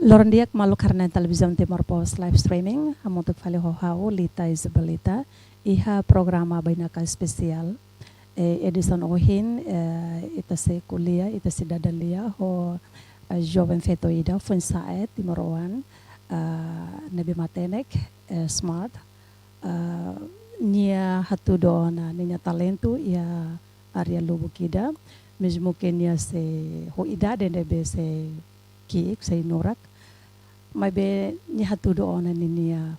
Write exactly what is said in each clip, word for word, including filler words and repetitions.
Loron di'ak maluk haree-na'in Televizaun Timor Post live streaming, hamutuk fali ho ha'u, Lita Isabelita, iha programa Bainaka Espesiál. Eh, edisaun ohin, eh, ita sei ko'alia, ita sei dada lia ho, eh, joven feto ida, foin-sa'e, timoroan, eh, ne'ebé matenek, eh, smart, eh, nia hatudu ona ninia talentu iha área lubuk ida, mezmu ke nia sei ho idade ne'ebé sei ki'ik, sei nurak. Maibé nia hatudu ona ninia,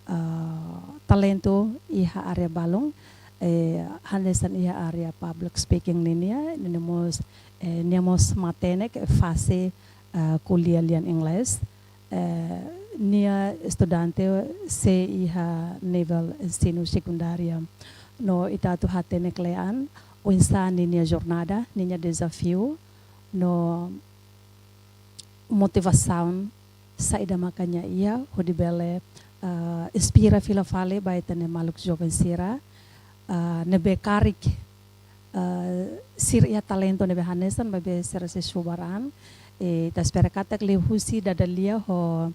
ah, talentu iha área balun, eh, hanesan iha área public speaking ninia, ninia mós, eh, nia mós matenek, eh, fase, ah, ko'alia lian Inglés. Eh, nia estudante sei iha nivel ensinu sekundária. No ita atu hatene kle'an, oinsá ninia jornada, ninia dezafiu, no motivasaun saida maka nia iha hodi bele, ah, inspira fila fali ba ita-nia maluk joven sira, ah, ne'ebé karik, ah, sira iha talentu ne'ebé hanesan, maibé sira sei subar an. I ita espera katak liuhusi dada lia ho,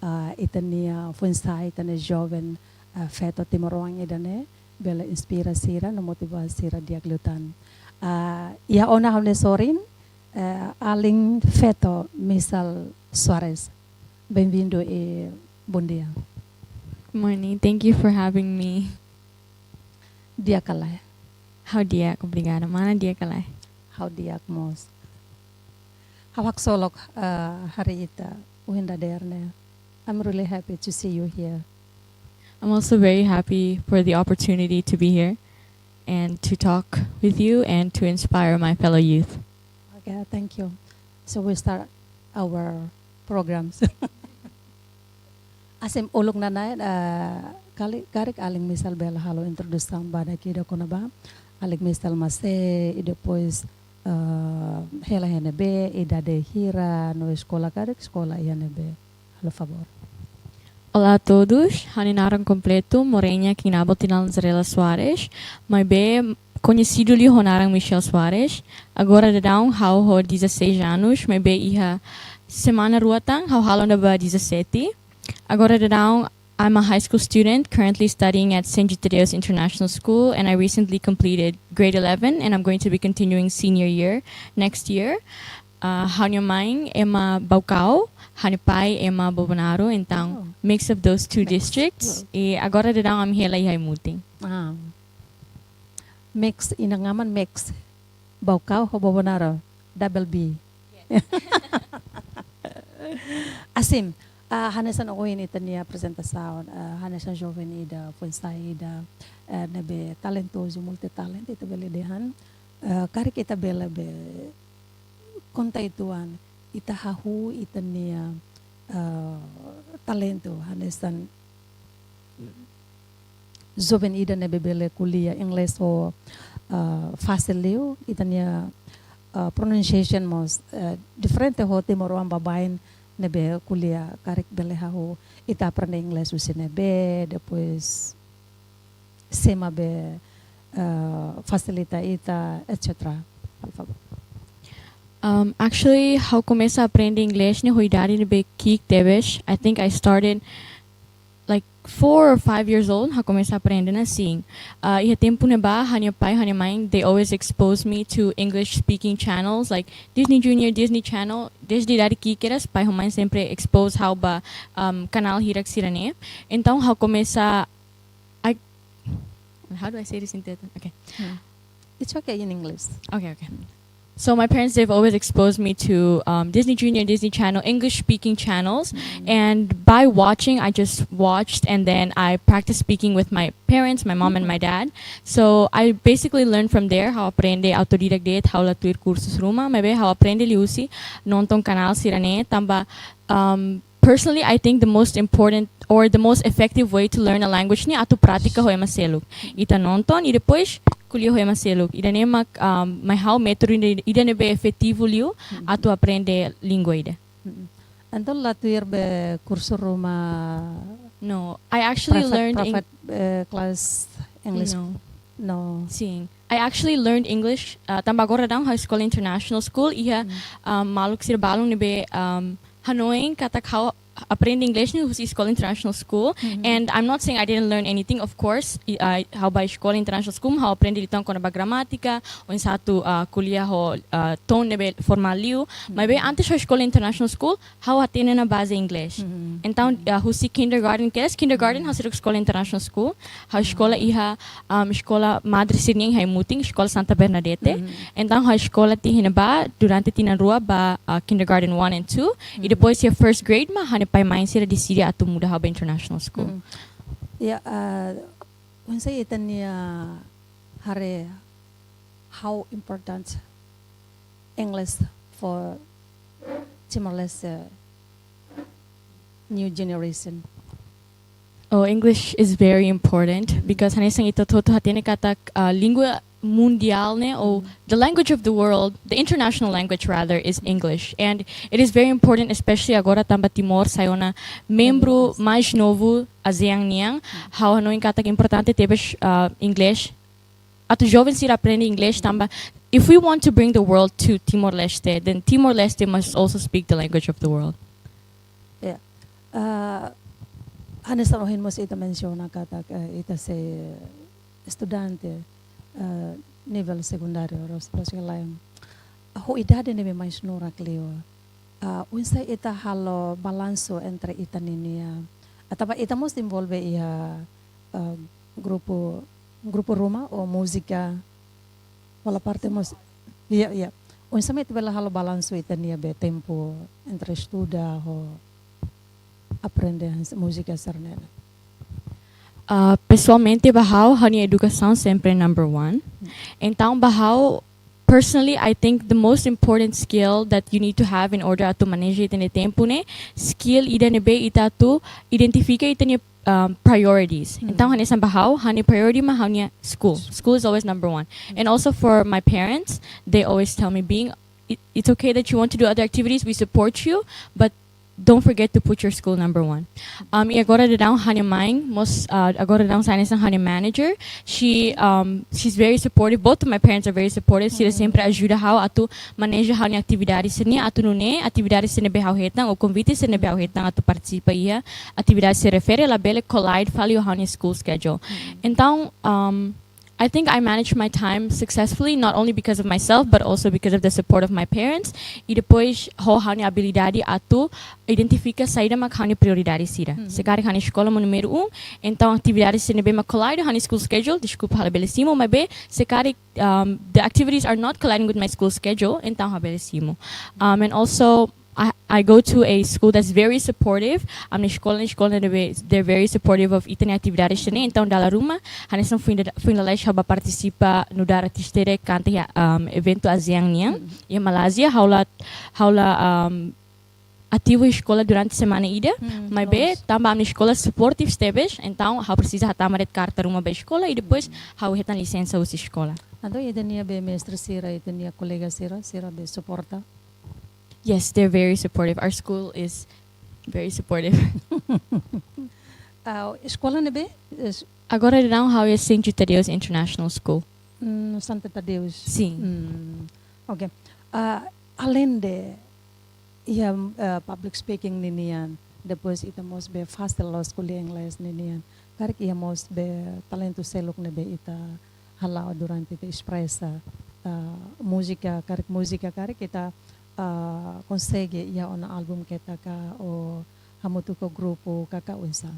ah, ita-nia foin-sa'e, ita-nia joven, ah, feto timoroan ida-ne'e bele inspira sira no motiva sira di'ak liután. Ah, iha ona ha'u-nia sorin, eh, alin feto Misael Soares. Bem-vindo e bom dia. Good morning. Thank you for having me. Di'ak ka lae? Ha'u di'ak, obrigada. Mana di'ak ka lae? Ha'u di'ak mós. Ha'u haksolok, eh, haree ita ohin dadeer ne'e. I'm really happy to see you here. I'm also very happy for the opportunity to be here and to talk with you and to inspire my fellow youth. Okay, thank you. So we start our programs. Asim, uluk nanain, eh, kali, karik alin Misael bele halo introdusaun badak ida kona-ba alin Misael mak sé, i depois, eh, hela iha ne'ebé, idade hira, no eskola karik, eskola iha ne'ebé. Halo favór. Olá a todos, ha'u-nia naran kompletu Morenia Kinabo Tinal Nazarela Soares, maibé koñesidu liu ho naran Michelle Soares. Agora daudaun ha'u ho dezasseis anos, maibé iha semana rua tan ha'u halo ona ba dezassete. Agora daudaun, I'm a high school student currently studying at Saint Gitadeus International School, and I recently completed grade eleven, and I'm going to be continuing senior year next year. Ah, ha'u-nia main ema Baucau, ha'u-nia pai ema Bobonaro, entaun, oh, mix of those two, mix, districts. Oh. I agora daudaun ami hela iha Aimutin. Ah. Mix, inan-aman mix. Baucau ho Bobonaro, double B. Yes. Asim, ah, hanesan ohin ita-nia aprezentasaun, ah, hanesan joven ida, foin-sa'e ida, eh, ne'ebé talentozu, multitalent, ita bele dehan. Eh, karik ita bele be konta uitoan, ita hahú ita-nia, eh, talentu, hanesan joven ida ne'ebé bele ko'alia Inglés ho, eh, fasil liu, ita-nia, eh, pronunciation mós, eh, diferente ho timoroan baibain ne'ebé ko'alia karik bele hahú, ita aprende Inglés husi ne'ebé, depois sé mak be, eh, fasilita ita, et cetera. Por favor. Um, actually, ha'u komesa aprende Inglés ne'e ho idade ne'ebé ki'ik tebes. I think I started, like, four or five years old, ha'u komesa aprende ona sin. Uh, iha tempu ne'ebá, ha'u-nia pai, ha'u-nia main, they always expose me to English speaking channels, like Disney Junior, Disney Channel. Desde idade ki'ik kedas, pai ho main sempre expose ha'u ba, um, kanál hirak sira-ne'e. Entaun, ha'u komesa I, how do I say this in Tetun? Okay. Hmm. It's okay in English. Okay, okay. So my parents, they've always exposed me to, um, Disney Junior, Disney Channel, English-speaking channels. Mm. And by watching, I just watched, and then I practiced speaking with my parents, my mom and my dad. So I basically learned from there, ha'u aprende autodidak de'it, ha'u la tuir kursus ruma, maibé ha'u aprende liuhusi nonton kanál sira-ne'e, tanba, um, personally, I think the most important or the most effective way to learn a language ne'e atu pratika ho ema seluk. Ita nonton, i depois ko'alia ho ema seluk. Ida-ne'e mak, um, mai ha'u métodu ida, ida ne'ebé efetivu liu, hmm, atu aprende língua ida. Hmm. Entaun la tuir be kursu ruma. No, I actually, private, learned in private, eh, class English? No. No. Sin. I actually learned English, uh, tanba agora daudaun ha'u eskola international school, iha, hmm, um, maluk sira balun ne'ebé, um, hanoin katak ha'u aprende inglés ne'e husi eskola international school. And I'm not saying I didn't learn anything, of course. I, I, ha'u ba eskola international school, ha'u aprende liután kona-ba gramátika, oinsá atu, ah, ko'alia ho, ah, tone ne'ebé formál liu. Maibé antes ha'u eskola international school, ha'u hatene ona baze inglés. Entaun, ah, husi kindergarten kedas, kindergarten ha'u seidauk eskola international school. Ha'u eskola iha, um, eskola madre sira-nian iha Emu-Tin, eskola Santa Bernadette. Entaun ha'u eskola tiha iha ne'ebá durante tinan rua ba, ah, kindergarten one and two. I depois iha first grade mak ha'u-nia pai-mãe sira deside atu muda ha'u ba international school. Ya, ah, oinsá ita-nia haree how important English for Timor-Leste new generation? Oh, English is very important because hanesan ita hotu hatene katak, ah, língua mundiál ne'e, ou the language of the world, the international language rather, is English. And it is very important, especially agora tanba Timor sai ona membru mais novu ASEAN nian. Ha'u hanoin katak importante tebes, ah, inglés. Atu joven sira aprende inglés tanba, if we want to bring the world to Timor-Leste, then Timor-Leste must also speak the language of the world. Ya. Ah, hanesan ohin mós ita mensiona katak, eh, ita sei estudante, eh, nivel sekundáriu, ros-, ros-, lain. Ho idade ne'ebé mais norak liu. Ah, oinsá ita halo balansu entre ita ninia, ah, tanba ita mós envolve iha, ah, grupu, grupu ruma ou múzika, hola parte mós, ya, ya. Oinsá mak ita bele halo balansu ita-nia be tempu entre estuda ho aprende múzika sira-ne'e? Ah, pesoalmente ba ha'u, ha'u-nia edukasaun sempre number one. Entaun ba ha'u, personally, I think the most important skill that you need to have in order atu maneja ita-nia tempu ne'e, skill ida ne'ebé ita atu identifika ita-nia, um, priorities. Entaun hanesan ba ha'u, ha'u-nia priority mak ha'u-nia school. School is always number one. And also for my parents, they always tell me, being, it, it's okay that you want to do other activities, we support you, but don't forget to put your school number one. Um, i agora daudaun ha'u-nia mãe mós, ah, agora daudaun sai hanesan ha'u-nia manager. She, um, she's very supportive. Both of my parents are very supportive. Sira sempre ajuda ha'u atu maneja ha'u-nia atividade sira-ne'e, atu nune'e atividade sira ne'ebé ha'u hetan, ou konvite sira ne'ebé ha'u hetan atu partisipa iha atividade sira refere, labele collide fali ho ha'u-nia school schedule. Entaun, um, I think I managed my time successfully, not only because of myself, but also because of the support of my parents. I depois, ho ha'u-nia abilidade atu identifika saida mak ha'u-nia prioridade sira. Se karik ha'u-nia eskola mak númeru um, entaun atividade sira ne'ebé mak collide ho ha'u-nia school schedule, deskulpa, ha'u labele simu, maibé se karik, um, the activities are not colliding with my school schedule, entaun ha'u bele simu. Um, and also, I, I go to a school that's very supportive. Ha'u-nia eskola, eskola ne'ebé, they're very supportive of ita-nia atividade sira-ne'e. Entaun dala ruma, hanesan foin da-, foin lalais ha'u bá partisipa nu'udar artista ida kanta iha, um, eventu ASEAN nian iha Malázia, ha'u la, ha'u la, um, ativu eskola durante semana ida. Maibé tanba ha'u-nia eskola supportive tebes, entaun ha'u presiza hatama de'it karta ruma ba eskola i depois ha'u hetan lisensa husi eskola. Entaun ita-nia be mestre sira, ita-nia kolega sira, sira be suporta? Yes, they're very supportive. Our school is very supportive. Ah, eskola ne'ebé? Es- Agora daudaun ha'u iha Saint Tadeusz International School. Mm, Santa Tadeusz. Sin. Mm, oke. Ah, alende iha, ah, public speaking ninian, depois ita mós be fase loos ko'alia inglés ninian. Karik iha mós be talentu seluk ne'ebé ita hala'o durante ita espresa, ah, múzika, karik múzika, karik ita, ah, konsege iha ona álbum ketak ka, ou hamutuk ho grupu ka, ka oinsá?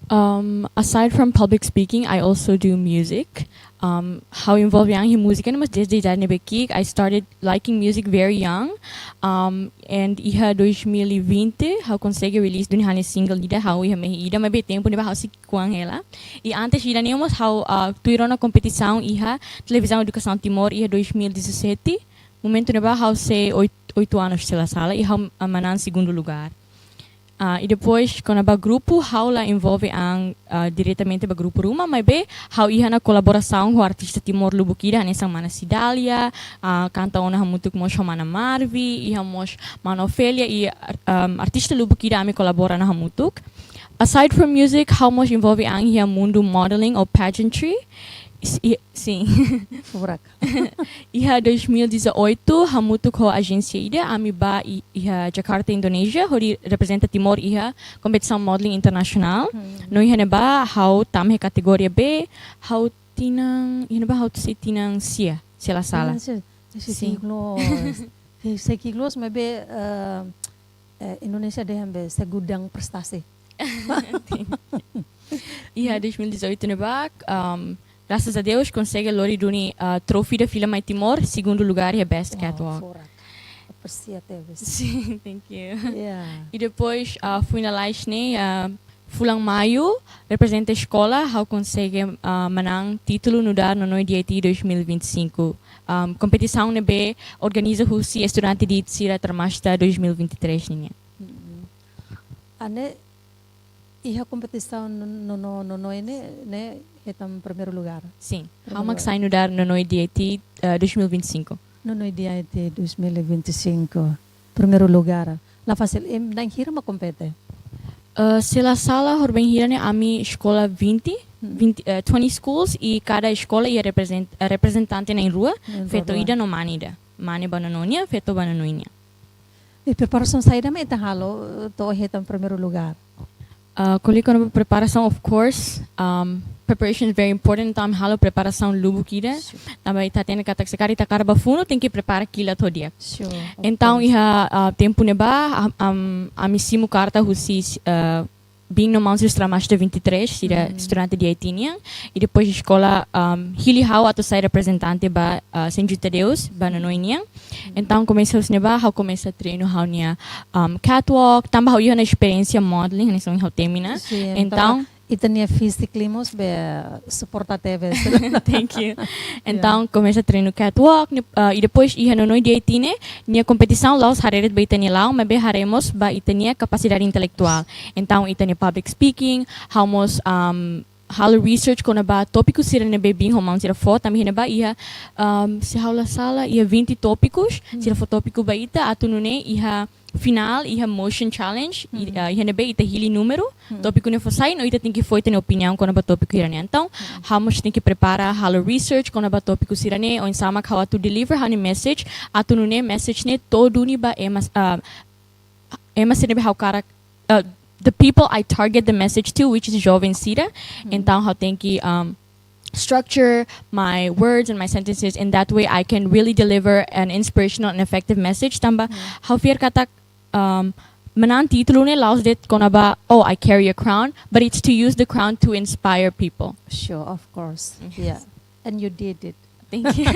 Um, aside from public speaking, I also do music. Um, ha'u envolve an iha múzika ne'e mós desde idade ne'ebé ki'ik. I started liking music very young. Um, and iha dois mil e vinte, ha'u konsege release duni ha'u-nia single ida, Ha'u Iha Mehi Ida, maibé tempu ne'ebá ha'u sei ki'ikoan hela. I antes ida-ne'e mós ha'u, ah, tuir ona kompetisaun iha Televizaun Edukasaun Timor iha dois mil e dezassete. Momentu ne'ebá ha'u sei oit-, oito anos, se la sala, i ha'u, ah, manán segundu lugar. Ah, i depois, kona-ba grupu, ha'u la envolve an, ah, diretamente ba grupu ruma, maibé ha'u iha ona kolaborasaun ho artista Timor lubuk ida, hanesan mana Cidália, ah, kanta ona hamutuk mós ho mana Marvi, iha mós mana Ofélia, i, ah, um, artista lubuk ida ami kolabora ona hamutuk. Aside from music, ha'u mós envolve an iha mundu modeling ou pageantry. Sin. Furak. Iha dois mil e dezoito, hamutuk ho ajénsia ida, ami bá i-, iha Jakarta, Indonézia, hodi reprezenta Timor iha kompetisaun modeling internasionál. No iha ne'ebá, ha'u tama iha kategoria B, ha'u tinan, iha ne'ebá ha'u sei tinan sia, se la sala. Tinan sia, sei Sin. Kilos. Sei, sei kilos, maibé, eh, eh, Indonézia dehan be segudang prestasi. Iha dois mil e dezoito ne'ebá, um, grasas a Deus, konsege lori duni, uh, troféu da Fila Mai Timor, segundu lugar iha Best Catwalk. Furak. Apresia tebes. Sin, thank you. Yeah. I depois, uh, foin lalais ne'e, uh, fulan Maiu, reprezenta eskola, ha'u konsege, uh, manán títulu nu'udar Nonoi D I T dois mil e vinte e cinco. Um, kompetisaun ne'ebé organiza husi estudante D I T sira Trimestre dois mil e vinte e três nian. Mm-mm. Ane iha kompetisaun no, no, no, no, no ne'e, ne'e hetan primeiru lugar. Sin. Primeiru lugar. Ha'u mak sai nu'udar Nonoi D I T, eh, dois mil e vinte e cinco. Nonoi D I T dois mil e vinte e cinco. Primeiru lugar. La fasil, em, na'in hira mak kompete? Eh, se la sala, horibainhira ne'e ami eskola vinte, Mm. vinte, eh, twenty schools, i kada eskola iha reprezent-, eh, reprezentante na'in rua, Na'in rua. Feto ida no mane ida. Mane ba nono nian, feto ba nono nian. I preparasaun saida mak ita halo, eh, to'o hetan primeiru lugar? Ah, ko'alia kona-ba preparasaun, of course, um, preparation is very important, entaun ami halo preparasaun lubuk ida. Sure. Tanba ita hatene katak se karik ita hakarak bá funu, tenke prepara kilat ho di'ak. Sure, of course. Entaun iha, ah, tempu ne'ebá, am-, am-, ami simu karta husi, ah, biin no maun sira Trimestre vinte e três, sira Mm. estudante D I T nian, i depois eskola, um, hili ha'u atu sai reprezentante ba, ah, São Jude Tadeu, ba Nonoi nian. Entaun, komesa husi ne'ebá, ha'u komesa treinu ha'u-nia, um, catwalk, tanba ha'u iha ona esperiénsia modeling, hanesan ha'u temi ona. Sin, Entaun, tanba ita-nia physically mós be suporta tebes. Thank you. Yeah. Entaun, komesa treinu catwalk, ni-, ah, i depois iha Nonoi D I T ne'e, nia kompetisaun la'ós haree de'it ba ita-nia laun, maibé haree mós ba ita-nia kapasidade intelektuál. Entaun, ita-nia public speaking, ha'u mós, um, halo research kona-ba tópiku sira ne'ebé biin ho maun sira fó, tanba iha ne'ebá iha, um, se ha'u la sala, iha vinte tópikus, Hmm. sira fó tópiku ba ita, atu nune'e iha finál, iha motion challenge, i, Hmm. ah, iha ne'ebé ita hili númeru, Hmm. tópiku ne'e fó sai, no ita tenke fó ita-nia opiniaun kona-ba tópiku hira ne'e. Entaun, Hmm. ha'u mós tenke prepara, halo research kona-ba tópiku sira ne'e, oinsá mak ha'u atu deliver ha'u-nia message, atu nune'e message ne'e to'o duni ba ema, ah, ema sira ne'ebé ha'u hakarak, uh, the people I target the message to, which is joven sira. Hmm. Entaun, ha'u tenke, um, structure my words and my sentences in that way I can really deliver an inspirational and effective message. Tanba, Hmm. ha'u fiar katak, um, manán títulu ne'e la'ós de'it kona-ba, "Oh, I carry a crown," but it's to use the crown to inspire people. Sure, of course. Yes. Yeah. And you did it. Thank you.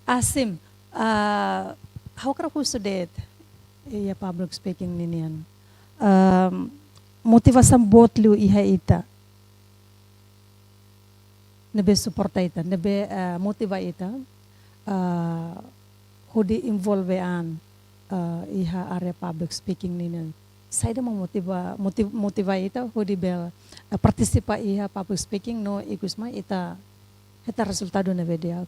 Asim, ah, ha'u hakarak husu de'it iha public speaking ninian. Um, motivasaun boot liu iha ita ne'ebé suporta ita, ne'ebé, eh, motiva ita, eh, hodi envolve an, eh, iha área public speaking ninian. Saida mak motiva, motiv-, motiva ita hodi bele, eh, partisipa iha public speaking no ikus mai ita hetan rezultadu ne'ebé di'ak?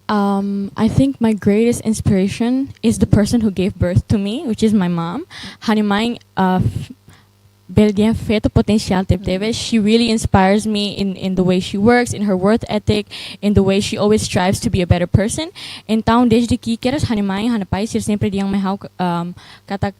Um, I think my greatest inspiration is the person who gave birth to me, which is my mom. Ha'u-nia mãe, uh, f-, bele dehan feto potensiál tebetebes. Mm. She really inspires me in, in the way she works, in her work ethic, in the way she always strives to be a better person. Entaun, desde ki'ik kedas ha'u-nia mãe, ha'u-nia pai, sira sempre dehan mai ha'u, um, katak,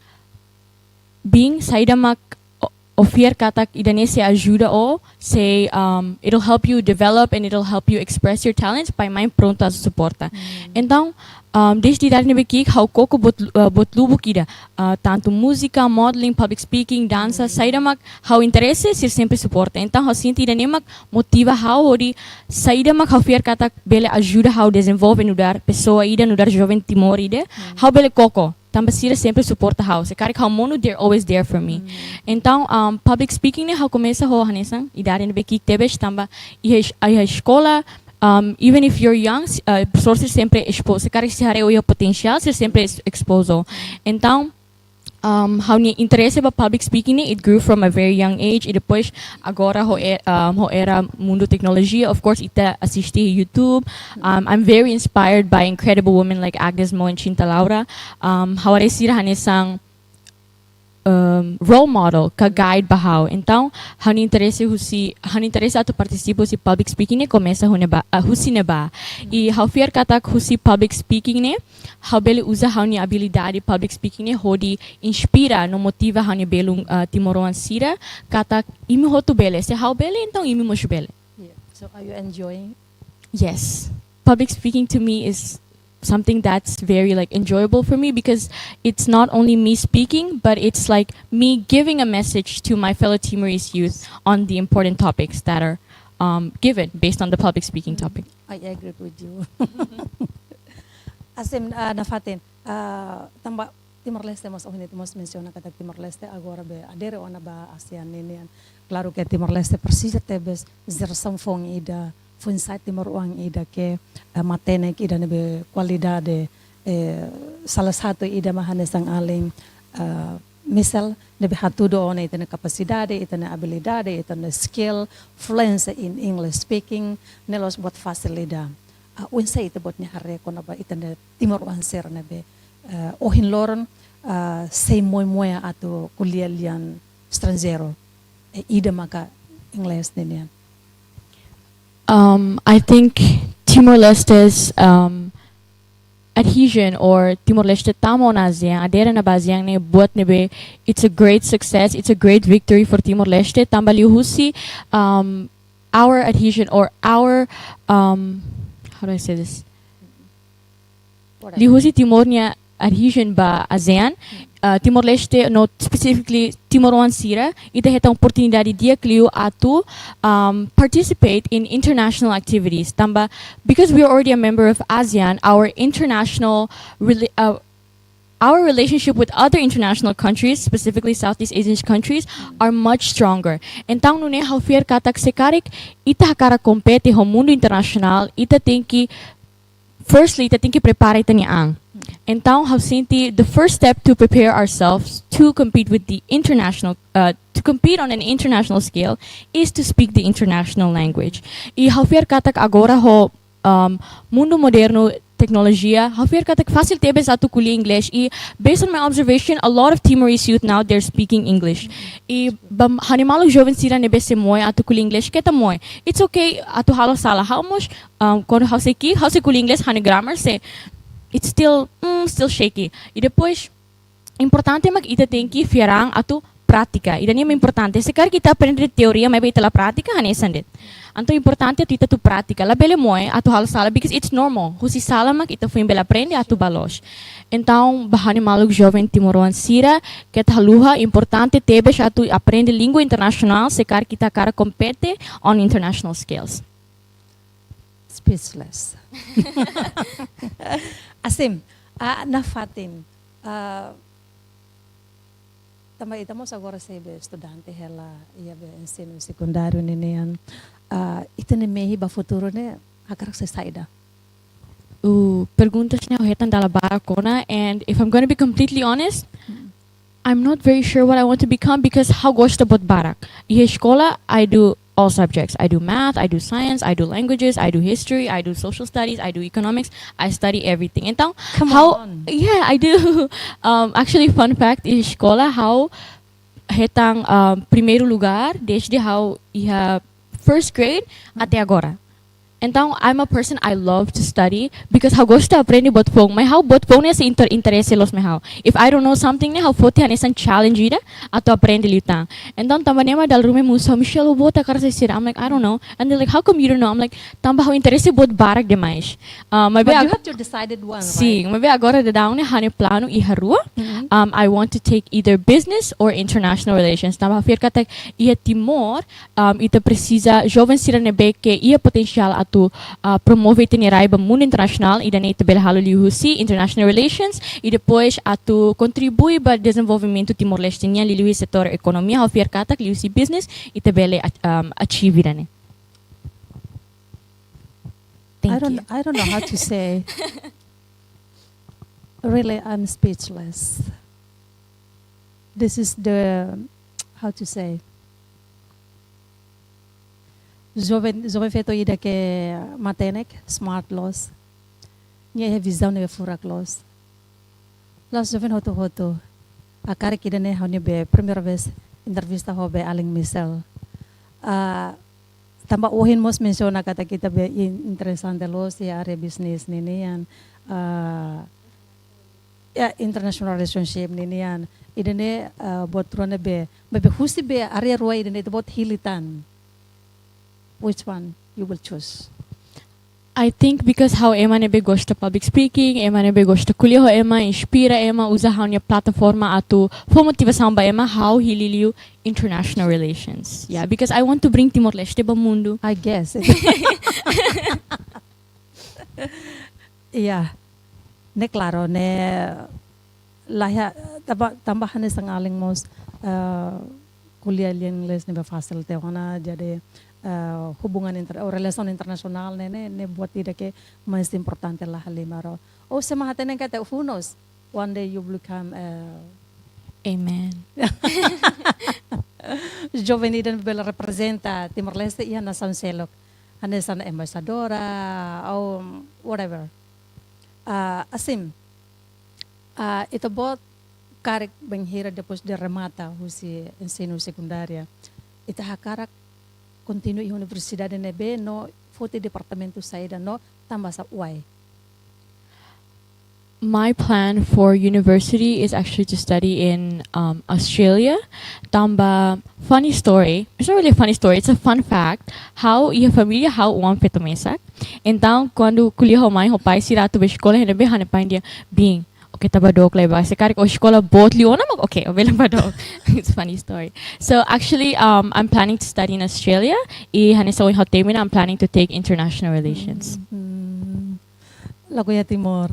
"Biin, saida mak ó, ó fiar katak ida-ne'e sei ajuda ó, sei, um, it'll help you develop and it'll help you express your talents, pai-mãe prontu atu suporta." Mm. Entaun, um, desde idade ne'ebé ki'ik, ha'u koko buat, uh, buat lubuk ida, uh, tantu múzika, modeling, public speaking, dansa, Mm. saida mak ha'u interese, sira sempre suporta. Entaun, ha'u sente ida-ne'e mak motiva ha'u hodi saida mak ha'u fiar katak bele ajuda ha'u dezenvolve nu'udar pesoa ida, nu'udar joven Timor ida, Mm. ha'u bele koko. Tanba sira sempre suporta ha'u. Se karik ha'u monu, they're always there for me. Mm. Entaun, um, public speaking ne'e ha'u komesa ho hanesan idade ne'ebé ki'ik tebes tanba iha es-, iha eskola, um, even if you're young, s-, uh, profesór sira sempre expose. Se karik sira haree ó iha potensiál, sira sempre es-, expose ó. Entaun, um, ha'u-nia interese ba public speaking ne'e, it grew from a very young age. I depois, agora ho e-, um, ho era mundu teknolojia, of course, ita asiste YouTube. Um, I'm very inspired by incredible women like Agnes Mo and Cinta Laura. Um, ha'u haree sira hanesan um, role model ka guide ba ha'u. Entaun, ha'u-nia interese husi, ha'u-nia interese atu partisipa husi public speaking ne'e komesa husi ne'ebá, ah, husi ne'ebá. I ha'u fiar katak husi public speaking ne'e, ha'u bele uza ha'u-nia abilidade public speaking ne'e hodi inspira no motiva ha'u-nia belun, ah, timoroan sira, katak imi hotu bele, se ha'u bele, entaun imi mós bele. Yeah. So are you enjoying? Yes. Public speaking to me is something that's very, like, enjoyable for me, because it's not only me speaking, but it's like me giving a message to my fellow Timorese youth on the important topics that are, um, given based on the public speaking topic. I agree with you. Asim, ah, nafatin, ah, tanba Timor-Leste mós, ohin ita mós mensiona katak Timor-Leste agora be adere ona ba ASEAN ninian. Klaru ke Timor-Leste presiza tebes jerasaun foun ida, foin-sa'e timoroan ida ke, eh, matenek ida ne'ebé kualidade, eh, salah satu ida mak hanesan alin, eh, misal ne'ebé hatudu ona ita-nia kapasidade, ita-nia abilidade, ita-nia skill, fluency in English speaking, ne'e la'ós buat fasil ida. Ah, oinsá ita-boot nia haree kona-ba ita-nia timoroan sira ne'ebé, eh, ohin loron, ah, sei moe-moe atu ko'alia lian estranjeiru, eh, ida maka Inglés ninian. Um, I think Timor-Leste's, um, adhesion or Timor-Leste tama ona ASEAN, adere ona ba ASEAN ne'e buat ne'ebé, it's a great success, it's a great victory for Timor-Leste. Tanba liuhusi, um, our adhesion or our, um, how do I say this? Liuhusi Timor nia adhesion ba ASEAN, uh, Timor-Leste, no specifically timoroan sira, ita hetan oportunidade di'ak liu atu, um, participate in international activities. Tanba, because we are already a member of ASEAN, our international rela-, uh, our relationship with other international countries, specifically Southeast Asian countries, are much stronger. Entaun, nune'e ha'u fiar katak se karik ita hakarak kompete ho mundu internasionál, ita tenke, firstly, ita tenke prepara ita-nia an. Entaun, ha'u sente the first step to prepare ourselves to compete with the international, uh, to compete on an international scale is to speak the international language. I ha'u fiar katak agora ho, um, mundu modernu, teknolojia, ha'u fiar katak fasil tebes atu ko'alia Inglés. I based on my observation, a lot of Timorese youth now, they're speaking English. I ba ha'u-nia maluk joven sira ne'ebé sei moe atu ko'alia Inglés, keta moe. It's okay atu halo sala. Ha'u mós, um, kuandu ha'u sei ki'ik, ha'u sei ko'alia Inglés, ha'u-nia grammar sei, it's still, mm, still shaky. I depois, importante mak ita tenke fiar an atu prátika. Ida-ne'e mak importante. Se karik ita aprende teoria, maibé ita la prátika, hanesan de'it. Entaun importante atu ita atu prátika. Labele moe atu halo sala, because it's normal. Husi sala mak ita foin bele aprende atu bá loos. Entaun, ba ha'u-nia maluk joven timoroan sira, keta haluha, importante tebes atu aprende língua internasionál, se karik ita hakarak kompete on international scales. Speechless. Asim, ah, nafatin, ah, tanba ita mós agora sei be estudante hela, iha be ensinu sekundáriu ninian. Ah, ita-nia mehi ba futuru ne'e hakarak sai saida? Uh, perguntas ne'e ha'u hetan dala barak ona, and if I'm gonna be completely honest, I'm not very sure what I want to become because ha'u gosta buat barak. Iha eskola, I do all subjects. I do math, I do science, I do languages, I do history, I do social studies, I do economics, I study everything. Entaun, Come ha'u, on. Yeah, I do. Um, actually, fun fact, iha eskola ha'u hetan, um, primeiru lugar desde ha'u iha first grade até agora. Entaun, I'm a person I love to study because ha'u gosta aprende buat foun. Mai ha'u buat foun ne'e sei inter-, interese loos mai ha'u. If I don't know something ne'e ha'u foti hanesan challenge ida atu aprende liután. Entaun, tanba ne'e mak dala ruma mosu, "Michelle, o buat hakarak sai saida?" I'm like, "I don't know." And they're like, "How come you don't know?" I'm like, "Tanba ha'u interese buat barak demais." Ah, maibé But ag- you have to decided one, Sin, maibé agora daudaun ne'e ha'u-nia planu iha rua. Mhm. Um, I want to take either business or international relations. Tanba ha'u fiar katak iha Timor, um, ita presiza, joven sira ne'ebé ke iha potensiál atu, ah, promove ita-nia rai ba mundu internasionál, ida-ne'e ita bele halo liuhusi international relations, i depois atu kontribui ba dezenvolvimentu Timor-Leste nian liuliu setór ekonomia, ha'u fiar katak liuhusi business, ita bele, um, achieve ida-ne'e. Thank I don't, you. I don't know how to say. Really, I'm speechless. This is the, how to say? Joven, joven feto ida ke matenek, smart loos. Nia iha vizaun ne'ebé furak loos. La'ós joven hotu-hotu. Hakarak ida-ne'e ha'u-nia be primeira vez entrevista ho be alin Michelle. Ah, tanba ohin mós mensiona katak ita be in-, interesante loos iha área bisnis ninian, ah, ya, international relationship ninian. Ida-ne'e, ah, buat rua ne'ebé, maibé husi be área rua ida-ne'e ita-boot hili tan. Which one you will choose? I think because ha'u ema ne'ebé gosta public speaking, ema ne'ebé gosta ko'alia ho ema, inspira ema, uza ha'u-nia plataforma atu fó motivasaun ba ema, ha'u hili liu international relations. Yeah, because I want to bring Timor-Leste ba mundu. I guess. Iya. Ne'e klaru, ne'e la iha, tanba, tanba hanesan alin mós, eh, ko'alia lian inglés ne'ebé fasil tiha ona, jadi, eh, hubungan inter-, ou relasaun internasionál ne'e, ne'e, ne'e buat ida ke mais importante la halimar. Ou se ema hatene katak who knows, one day you become, eh, Amen. Joven ida ne'ebé bele reprezenta Timor-Leste iha nasaun seluk. Hanesan embaixadora, ou whatever. Ah, assim, ah, ita-boot karik bainhira depois de remata husi ensinu sekundária, ita hakarak kontinua iha universidade ne'ebé no foti departamentu saida no tanbasá, why? My plan for university is actually to study in, um, Australia. Tanba, funny story. It's not really a funny story, it's a fun fact. Ha'u iha família ha'u oan feto mesak. Entaun, kuandu ko'alia ho mãe, ho pai, sira atu bá eskola, hene be ha'u-nia pai dehan, "Biin, oke, ita bá dook lai bá. Se karik ó eskola boot liu ona mak, oke, ó bele bá dook." It's a funny story. So actually, um, I'm planning to study in Australia. I hanesan ohin ha'u termina, I'm planning to take international relations. Hmm. Lakohi iha Timor?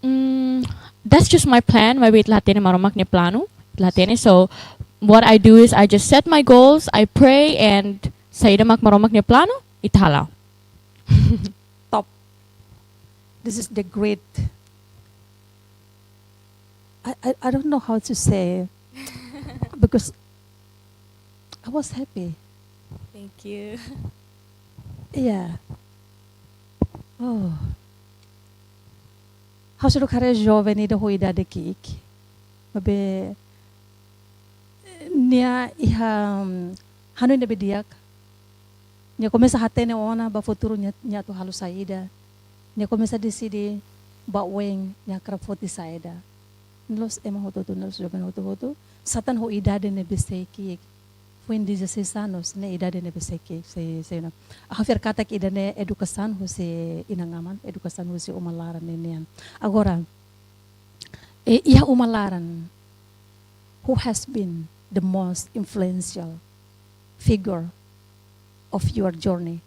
Mm, that's just my plan. Maibé ita la hatene Maromak nia planu. Ita la hatene. So what I do is I just set my goals, I pray, and saida mak Maromak nia planu, ita hala'o. Top. This is the great, I, I, I don't know how to say, because I was happy. Thank you. Iya. Oh. Ha'u seidauk haree joven ida ho idade ki'ik. Maibé nia iha, mm, hanoin ne'ebé di'ak. Nia komesa hatene ona ba futuru nia, nia atu halo saida. Nia komesa deside ba oin nia hakarak foti saida. Ne'e la'ós ema hotu-hotu, ne'e la'ós joven hotu-hotu. Sá tan ho idade ne'ebé sei ki'ik. Foin dezasseis anos, ne'e idade ne'ebé sei ki'ik, sei, sei ona. Ha'u fiar katak ida-ne'e edukasaun husi inan-aman, edukasaun husi uma laran ninian. Agora, eh, iha uma laran, who has been the most influential figure of your journey?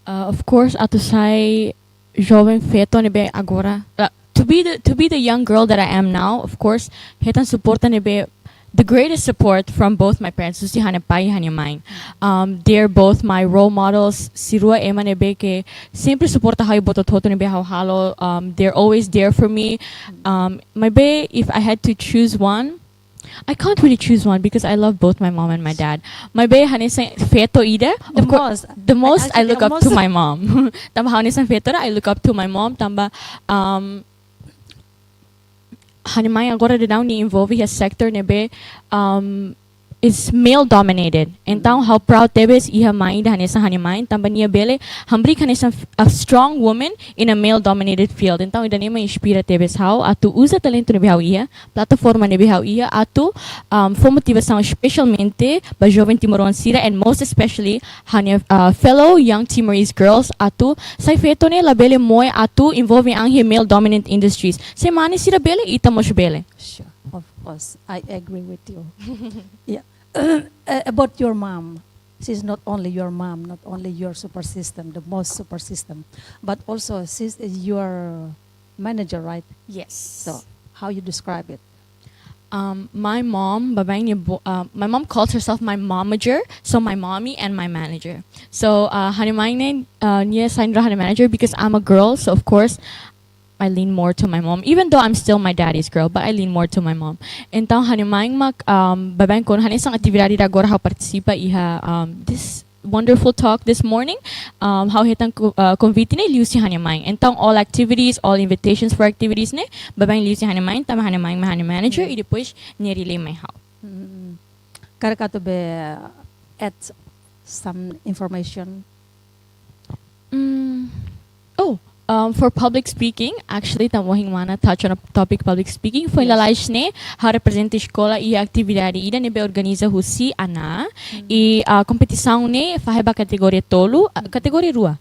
Uh, of course, atu sai joven feto ne'ebé agora, uh, to be the, to be the young girl that I am now, of course, hetan suporta ne'ebé, the greatest support from both my parents, husi ha'u-nia pai, ha'u-nia mãe. Um, they're both my role models. Sira rua ema ne'ebé ke sempre suporta ha'u iha buat hotu-hotu ne'ebé ha'u halo. Um, they're always there for me. Um, maibé, if I had to choose one, I can't really choose one because I love both my mom and my dad. Maibé hanesan feto ida, the most, I look up to my mom. Tanba ha'u hanesan feto ida, I look up to my mom. Tanba, um, ha'u-nia mãe agora daudaun nia envolve iha sector ne'ebé, um, is male dominated. Entaun, ha'u proud tebes iha mãe ida hanesan ha'u-nia mãe, tanba nia bele hamriik hanesan f-, a strong woman in a male dominated field. Entaun, ida-ne'e mak inspira tebes ha'u atu uza talentu ne'ebé ha'u iha, plataforma ne'ebé ha'u iha atu, um, fó motivasaun espesialmente ba joven timoroan sira, and most especially ha'u-nia, uh, fellow young Timorese girls atu sai feto ne'e labele moe atu envolve an iha male dominant industries. Se mane sira bele, ita mós bele. Sure, of course, I agree with you. Yeah. Uh, about your mom, she's not only your mom, not only your support system, the most support system, but also she's your manager, right? Yes. So, how you describe it? Um, my mom, baibain nia bo-, uh, my mom calls herself my momager, so my mommy and my manager. So, uh, ha'u-nia mãe ne'e, uh, nia sai nu'udar ha'u-nia manager because I'm a girl, so of course, I lean more to my mom, even though I'm still my daddy's girl, but I lean more to my mom. Entaun, ha'u-nia mãe mak, um, baibain kuandu hanesan atividade ida agora ha'u partisipa iha, um, this wonderful talk this morning. Um, ha'u hetan ko-, uh, konvite ne'e liuhusi ha'u-nia mãe. Entaun, all activities, all invitations for activities ne'e, baibain liuhusi ha'u-nia mãe, tanba ha'u-nia mãe mak ha'u-nia manager, i depois nia relay mai ha'u. Karik atu be add some information. Mm. Oh, um, for public speaking, actually, tanba ohin mana touch on a topic public speaking. Foin lalais ne'e, ha'u reprezenta eskola iha atividade ida ne'ebé organiza husi ANAA. I, uh, kompetisaun ne'e fahe ba kategoria tolu, uh, kategoria rua.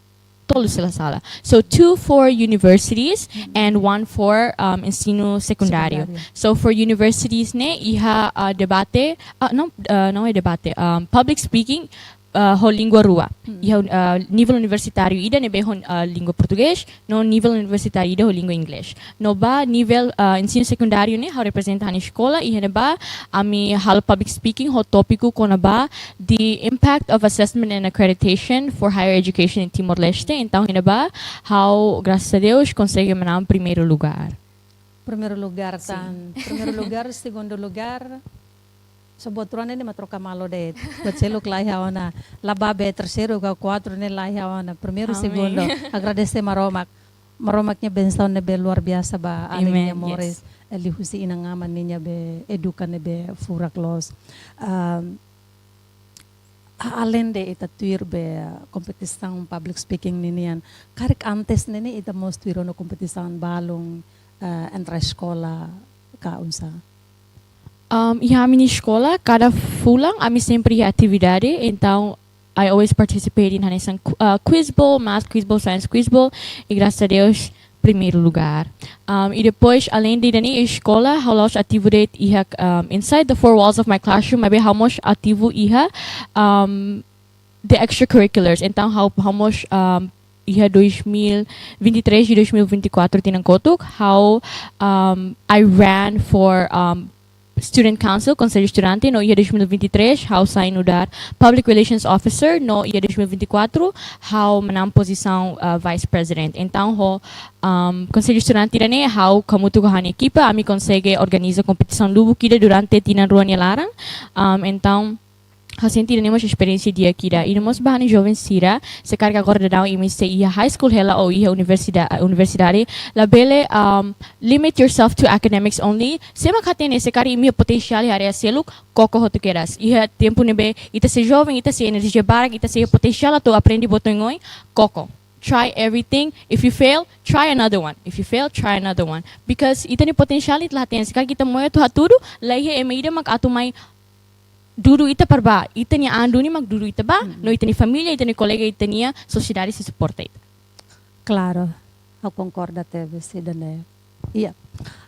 Tolu, se la sala. So, two for universities and one for, um, ensinu sekundáriu. So, for universities ne'e, iha, uh, debate, uh, não, uh, não é debate, um, public speaking, uh, ho língua rua. Iha, uh, nivel universitáriu ida ne'ebé ho, uh, língua portugés, no nivel universitáriu ida ho língua inglés. No ba nivel, uh, ensinu sekundáriu ne'e, ha'u reprezenta ha'u-nia eskola, iha ne'ebá ami halo public speaking ho tópiku kona-ba the impact of assessment and accreditation for higher education in Timor-Leste. Entaun, iha ne'ebá, ha'u, graças a Deus, konsege manán primeiru lugár. Primeiru lugár tan, primeiru lugár, segundu lugár. Só buat rua ne'e mak troka malu de'it. Buat seluk la iha ona. La ba be terseiru ka kuartu ne'e la iha ona. Primeiru, segundu. Agradese Maromak. Maromak nia bensaun ne'ebé luar biasa ba alin nia moris. Liuhusi inan-aman ninia be eduka ne'ebé furak loos. Um, aleinde ita tuir be kompetisaun public speaking ninian, karik antes ne'e ne'e ita mós tuir ona kompetisaun balun, uh, entre eskola ka oinsá? Um, iha ami-nia eskola, kada fulan ami sempre iha atividade, entaun I always participate in hanesan qu-, uh, quiz bowl, math quiz bowl, science quiz bowl, i graças a Deus, primeiru lugár. Um, i depois, aleinde ida-ne'e, eskola, ha'u la'ós ativu de'it iha, um, inside the four walls of my classroom, maibé ha'u mós ativu iha, um, the extracurriculars. Entaun, ha'u, ha'u mós, um, iha dois mil e vinte e três i dois mil e vinte e quatro tinan kotuk, ha'u, um, I ran for, um, Student Council, Konsellu Estudante, no iha dois mil e vinte e três, ha'u sai nu'udar Public Relations Officer, no iha dois mil e vinte e quatro, ha'u manán pozisaun, uh, Vice President. Entaun, ho, um, Konsellu Estudante ida-ne'e, ha'u hamutuk ho ha'u-nia ekipa, ami konsege organiza kompetisaun lubuk ida durante tinan rua nia laran. Um, entaun, ha'u sente ida-ne'e mós esperiénsia di'ak ida. I no mós ba ha'u-nia joven sira, se karik agora daudaun imi sei iha high school hela ou iha universida-, universidade, labele, um, limit yourself to academics only. Sé mak hatene, se karik imi iha potensiál iha área seluk, koko hotu kedas. Iha tempu ne'ebé ita sei joven, ita sei enerjia barak, ita sei potensiál atu aprende buat oioin, koko. Try everything. If you fail, try another one. If you fail, try another one. Because ita-nia potensiál ita la hatene. Se karik ita moe atu hatudu, la iha ema ida mak atu mai dudu ita para bá. Ita-nia an duni mak dudu ita bá, no ita-nia família, ita-nia kolega, ita-nia sosiedade sei suporta ita. Klaru, ha'u konkorda tebes ida-ne'e. Iya.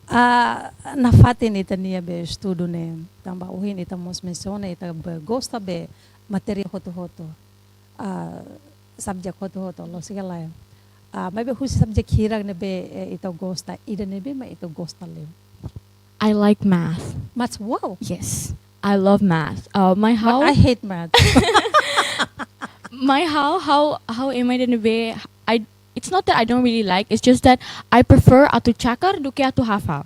Ah, nafatin ita-nia be estudu ne'e, tanba ohin ita mós mensiona, ita be gosta be matéria hotu-hotu. Ah, subject hotu-hotu, lójika lae. Ah, maibé husi subject hirak ne'ebé, eh, ita gosta, ida ne'ebé mak ita gosta liu? I like math. Math, wow. Yes. I love math. Uh, my ha'u, I hate math. My ha'u, ha'u, ha'u ema ida ne'ebé, I, it's not that I don't really like, it's just that I prefer atu cakar do ke atu hafal.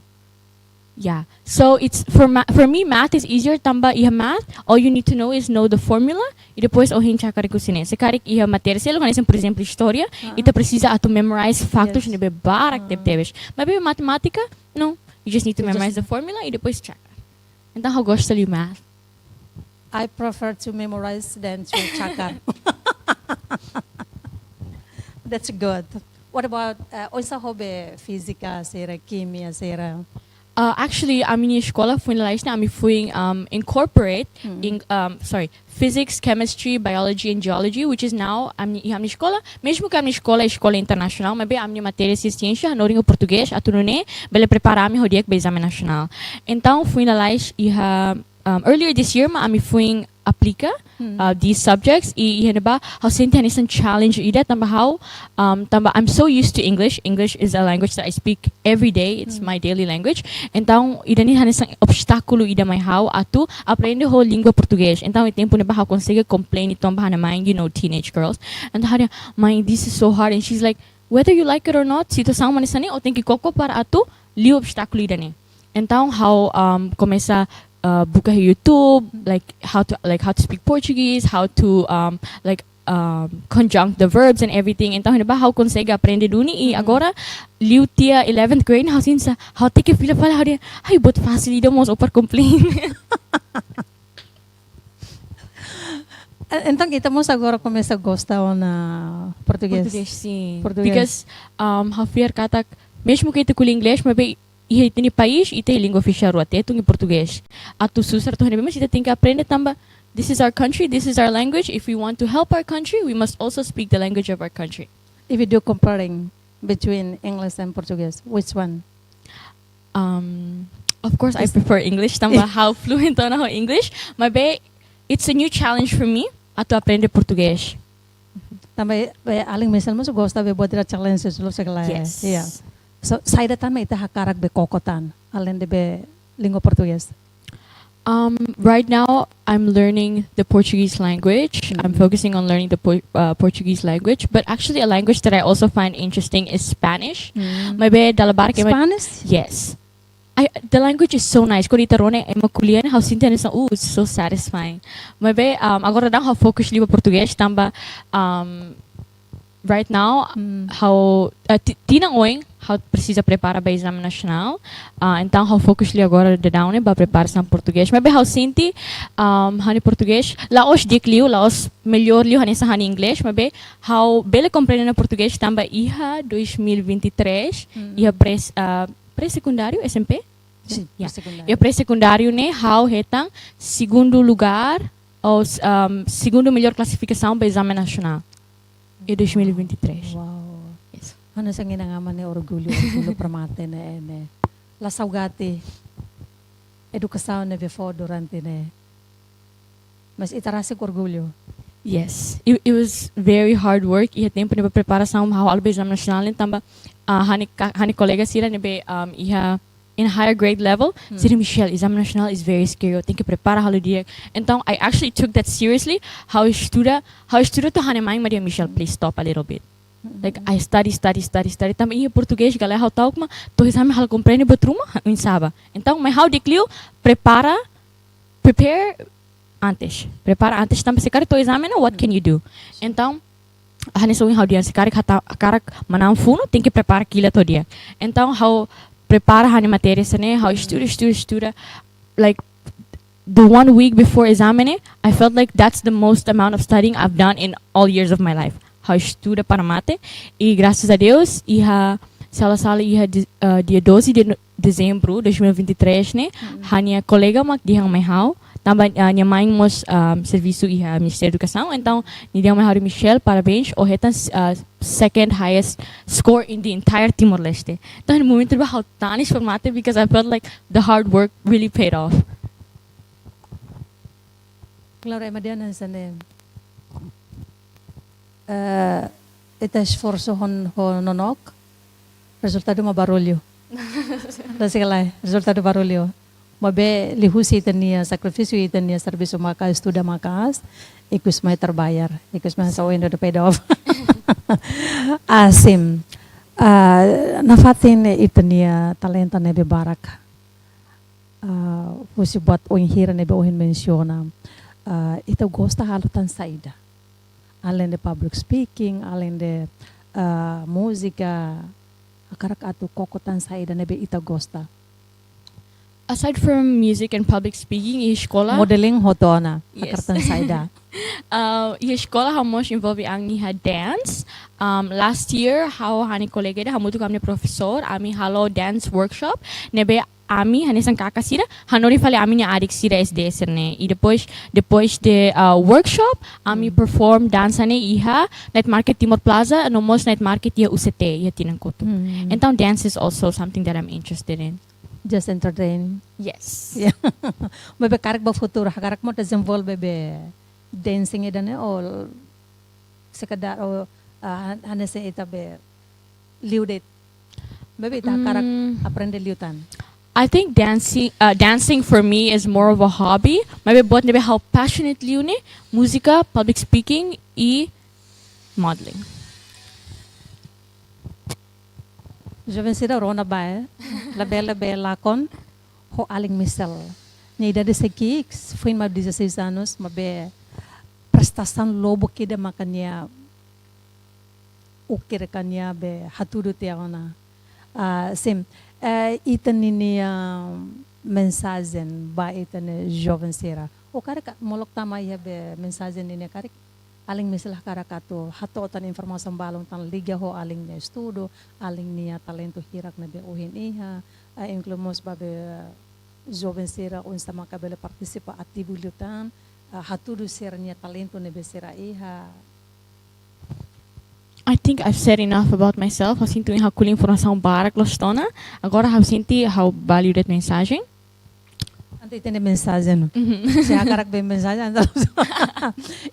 Yeah. So it's for ma-, for me, math is easier, tanba iha math, all you need to know is know the formula, i depois ohin cakar husi ne'e. Se karik iha matéria seluk, hanesan, por exemplo, istória, ita presiza atu memorize faktus ne'ebé barak tebetebes. Maibé matemátika, no. You just need to memorize the formula, i depois cakar. Entaun, ha'u gosta liu math. I prefer to memorize than to cakar. That's good. What about, uh, oinsá ho be fízika sira, kimia sira? Uh, actually, ami-nia eskola foin lalais ne'e, ami foin, um, incorporate in, um, sorry, physics, chemistry, biology, and geology, which is now, ami, ami-nia eskola, mezmu ke ami-nia eskola, eskola internasionál, maibé ami-nia matéria siénsia, hanorin ho portugés, atu nune'e bele prepara ami ho di'ak ba ezame nasionál. Entaun, foin lalais iha, um, earlier this year mak ami foin aplika, uh, these subjects, i, i iha ne'ebá, ha'u sente hanesan challenge ida, tanba ha'u, um, tanba I'm so used to English. English is a language that I speak every day. It's my daily language. Entaun, ida-ne'e hanesan obstákulu ida mai ha'u atu aprende ho língua portugés. Entaun, iha tempu ne'ebá ha'u konsege complain uitoan ba ha'u-nia mãe, you know, teenage girls. Entaun, ha'u dehan, "Mãe, this is so hard." And she's like, "Whether you like it or not, situasaun mak hanesan ne'e, ó tenke koko para atu liu obstákulu ida-ne'e." Entaun, ha'u, um, komesa, uh, buka iha YouTube, like how to, like how to speak Portuguese, how to, um, like, um, conjunct the verbs and everything. Entaun, ne'ebá ha'u konsege aprende duni i agora liu tiha eleventh grade ha'u sente, ha'u tenke fila fali ha'u dehan, ai, buat fasil ida mós, ó para complain. Entaun, ita mós agora komesa gosta ona portugés? Portugés, sin. Portugés. Because, um, ha'u fiar katak, mezmu ke ita ko'alia inglés, maibé iha ita-nia país, ita-nia língua ofisiál rua, Tetun i portugés. Atu susar to'o ne'ebé, mas ita tenke aprende tanba, this is our country, this is our language. If we want to help our country, we must also speak the language of our country. If you do comparing between English and Portuguese, which one? Um, of course, I prefer English, tanba ha'u fluent ona ho English. Maibé, it's a new challenge for me atu aprende portugés. Tanba, eh, alin Michelle mós gosta be buat ida challenge, loos ka lae? Yes. Yeah. So, saida tan mak ita hakarak be koko tan, alende be língua portugés? Um, right now, I'm learning the Portuguese language. I'm focusing on learning the Por- uh, Portuguese language. But actually, a language that I also find interesting is Spanish. Maibé dala barak ema- Spanish? Yes. I, the language is so nice. Kuandu ita rona ema ko'alia ne'e, ha'u sente hanesan, "Ooh, it's so satisfying." Maibé, um, agora daudaun ha'u fokus liu ba portugés, tanba, um, right now, ha'u, uh, ti- tinan oin, ha'u presiza prepara ba ezame nasionál. Uh, entaun, ha'u fokus liu agora daudaun ne'e ba preparasaun portugés. Maibé ha'u sente, um, ha'u-nia portugés la'ós di'ak liu, la'ós melhor liu hanesan ha'u-nia inglés, maibé ha'u bele komprende ona portugés tanba iha dois mil e vinte e três, iha pré, uh, pré-sekundáriu, S M P? Sin, Ya. Pré-sekundáriu. Iha pré-sekundáriu ne'e, ha'u hetan segundu lugar, ou, um, segundu melhor klasifikasaun ba ezame nasionál. Iha dois mil e vinte e três. Wow. Yes. Hanesan inan-aman ne'e orgullu, orgullu para mate ne'e, ne'e. La saugati edukasaun ne'ebé fó durante ne'e. Mas ita rasik orgullu. Yes, it, it was very hard work. Iha tempu ne'ebá preparasaun ha'u halo ba ezame nasionál ne'e tanba, ah, ha'u-nia ka- ha'u-nia kolega sira ne'ebé, um, iha in higher grade level, sira, "Michelle, ezame nasionál is very scary. Ó tenke prepara halo di'ak." Entaun, I actually took that seriously. Ha'u estuda, ha'u estuda to'o ha'u-nia main mak dehan, "Michelle, please stop a little bit." Like, I study, study, study, study. Tanba iha portugés, gale ha'u ta'uk mak, to'o ezame ha'u la komprende buat ruma, oinsá bá. Entaun, maibé ha'u di'ak liu prepara, prepare antes. Prepara antes, tanba se karik to'o ezame ne'e, what can you do? Entaun, hanesan ohin ha'u dehan, se karik hata-, hakarak manán funu, tenke prepara kilat to'o di'ak. Entaun, ha'u prepara ha'u-nia matéria sira-ne'e, ha'u estuda, estuda, estuda. Like, the one week before ezame ne'e, I felt like that's the most amount of studying I've done in all years of my life. Ha'u estuda para mate, i graças a Deus, iha, se ha'u la sala, iha di-, eh, dia doze de no-, dezembru dois mil e vinte e três ne'e, ha'u-nia kolega mak dehan mai ha'u, tanba, eh, nia main mós, ah, servisu iha Ministériu Edukasaun, entaun nia dehan mai ha'u, "Michelle, parabéns, ó hetan, ah, second highest score in the entire Timor-Leste." Entaun, iha momentu ne'ebá ha'u tanis para mate because I felt like the hard work really paid off. Klaru, ema dehan hanesan ne'e, eh, ita esforsu ho, ho nonook, rezultadu mak barullu. Loos ka lae, rezultadu barullu. Maibé liuhusi ita-nia sakrifísiu, ita-nia servisu maka'as, estuda maka'as, ikus mai terbayar, ikus mai hanesan ohin dehan paid off. Asim, ah, nafatin ita-nia talenta ne'ebé barak. Ah, husi buat oin hira ne'ebé ohin mensiona. Ah, ita gosta halo tan saida? Alende public speaking, alende, ah, múzika, hakarak atu koko tan saida ne'ebé ita gosta? Aside from music and public speaking, iha eskola. Modeling hotu ona, Yes. hakarak tan saida? Uh, iha eskola ha'u mós envolve an iha dance. Um, last year, ha'u ho ha'u-nia kolega ida hamutuk ho ami-nia profesór, ami halo dance workshop. Ne'ebé ami hanesan kaka sira, hanorin fali ami-nia adik sira S D sira-ne'e. I depois, depois de, uh, workshop, ami perform dansa ne'e iha Night Market Timor Plaza, no mós night market iha U C T, iha tinan kotuk. Entaun, dance is also something that I'm interested in. Just entertain. Yes. Yeah. Maibé karik ba futuru, hakarak mós dezenvolve be dancing ida-ne'e, ou sekedar, ou, ah, han-, hanesan ita be liu de'it. Maibé ita hakarak aprende liután. I think dancing, uh, dancing for me is more of a hobby. Maibé buat ne'ebé ha'u passionate liu ne'e, múzika, public speaking, i modeling. Joven sira rona bá, eh? Labele be lakon ho alin Michelle. Nia idade sei ki'ik, foin mak dezasseis anos, maibé prestasaun lubuk ida maka nia ukir ka nia be hatudu tiha ona. Ah, sin, eh, ita-nia mensajen ba ita-nia joven sira. Ou karik molok tama iha be mensajen ninia karik alin mesak hakarak atu hato'o tan informasaun balun tan liga ho alin nia estudu, alin nia talentu hirak ne'ebé ohin iha, eh, inklui mós ba be joven sira oinsá maka bele partisipa ativu liután, eh, hatudu sira-nia talentu ne'ebé sira iha. I think I've said enough about myself. Ha'u sente ha'u ko'alia informasaun barak loos tiha ona. Agora ha'u sente ha'u ba liu de'it mensajen. Entaun ita-nia mensajen. Mhm. Se hakarak be mensajen, entaun